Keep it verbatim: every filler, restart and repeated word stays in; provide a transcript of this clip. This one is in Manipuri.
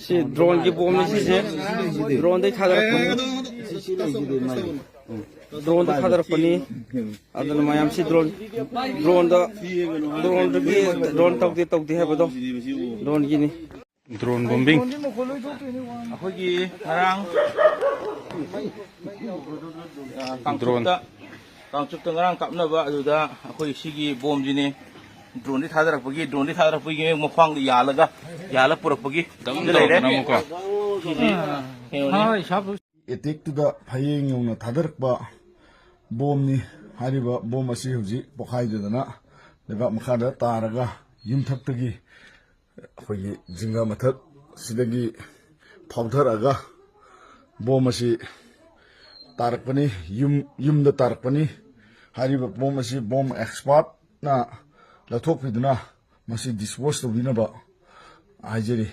ꯁꯤ ꯗ꯭ꯔꯣꯟꯒꯤ ꯕꯣꯝꯅꯤ ꯁꯤꯁꯦ꯫ ꯗ꯭ꯔꯣꯟꯗꯩ ꯊꯥꯗꯔꯛꯄꯅꯤ꯫ ꯗ꯭ꯔꯣꯟꯗ ꯊꯥꯗꯔꯛꯄꯅꯤ꯫ ꯑꯗꯨꯅ ꯃꯌꯥꯝꯁꯤ ꯗ꯭ꯔꯣꯟ, ꯗ꯭ꯔꯣꯟꯗ, ꯗ꯭ꯔꯣꯟꯗꯒꯤ, ꯗ꯭ꯔꯣꯟ ꯇꯧꯗꯦ, ꯇꯧꯗꯦ ꯍꯥꯏꯕꯗꯣ ꯗ꯭ꯔꯣꯟꯒꯤꯅꯤ꯫ Drone bombing. ꯑꯩꯈꯣꯏꯒꯤ ꯉꯔꯥꯡ ꯀꯥꯡꯆꯨꯞꯇ, ꯀꯥꯡꯆꯨꯞꯇ ꯉꯔꯥꯡ ꯀꯥꯞꯅꯕ ꯑꯗꯨꯗ ꯑꯩꯈꯣꯏ ꯁꯤꯒꯤ ꯕꯣꯝꯁꯤꯅꯤ꯫ ꯗ꯭ꯔꯣꯟꯗꯤ ꯊꯥꯗꯔꯛꯄꯒꯤ, ꯗ꯭ꯔꯣꯟꯗꯤ ꯊꯥꯗꯔꯛꯄꯒꯤ ꯃꯈ꯭ꯋꯥꯡꯗ ꯌꯥꯜꯂꯒ, ꯌꯥꯜꯂ ꯄꯨꯔꯛꯄꯒꯤ ꯇꯞꯅ ꯂꯩꯔꯦ꯫ ꯇꯧꯔꯛꯄꯅ ꯑꯃꯨꯛꯀꯣ꯫ ꯁꯤꯁꯤ ꯀꯩꯅꯣꯅꯤ꯫ ꯑꯦꯇꯦꯛꯇꯨꯗ ꯐꯌꯦꯡ ꯌꯧꯅ ꯊꯥꯗꯔꯛꯄ ꯕꯣꯝꯅꯤ꯫ ꯍꯥꯏꯔꯤꯕ ꯕꯣꯝ ꯑꯁꯤ ꯍꯧꯖꯤꯛ ꯄꯣꯈꯥꯏꯗꯗꯅ ꯂꯩꯕꯥꯛ ꯃꯈꯥꯗ ꯇꯥꯔꯒ ꯌꯨꯝꯊꯛꯇꯒꯤ ꯑꯩꯈꯣꯏꯒꯤ ꯖꯤꯡꯒ ꯃꯊꯛ ꯁꯤꯗꯒꯤ ꯐꯥꯎꯊꯔꯛꯑꯒ ꯕꯣꯝ ꯑꯁꯤ ꯇꯥꯔꯛꯄꯅꯤ, ꯌꯨꯝ, ꯌꯨꯝꯗ ꯇꯥꯔꯛꯄꯅꯤ꯫ ꯍꯥꯏꯔꯤꯕ ꯕꯣꯝ ꯑꯁꯤ ꯕꯣꯝ ꯑꯦꯛꯁꯄꯥꯔꯠꯅ ꯂꯧꯊꯣꯛꯄꯤꯗꯨꯅ ꯃꯁꯤ ꯗꯤꯁꯄꯣꯖ ꯇꯧꯕꯤꯅꯕ ꯍꯥꯏꯖꯔꯤ꯫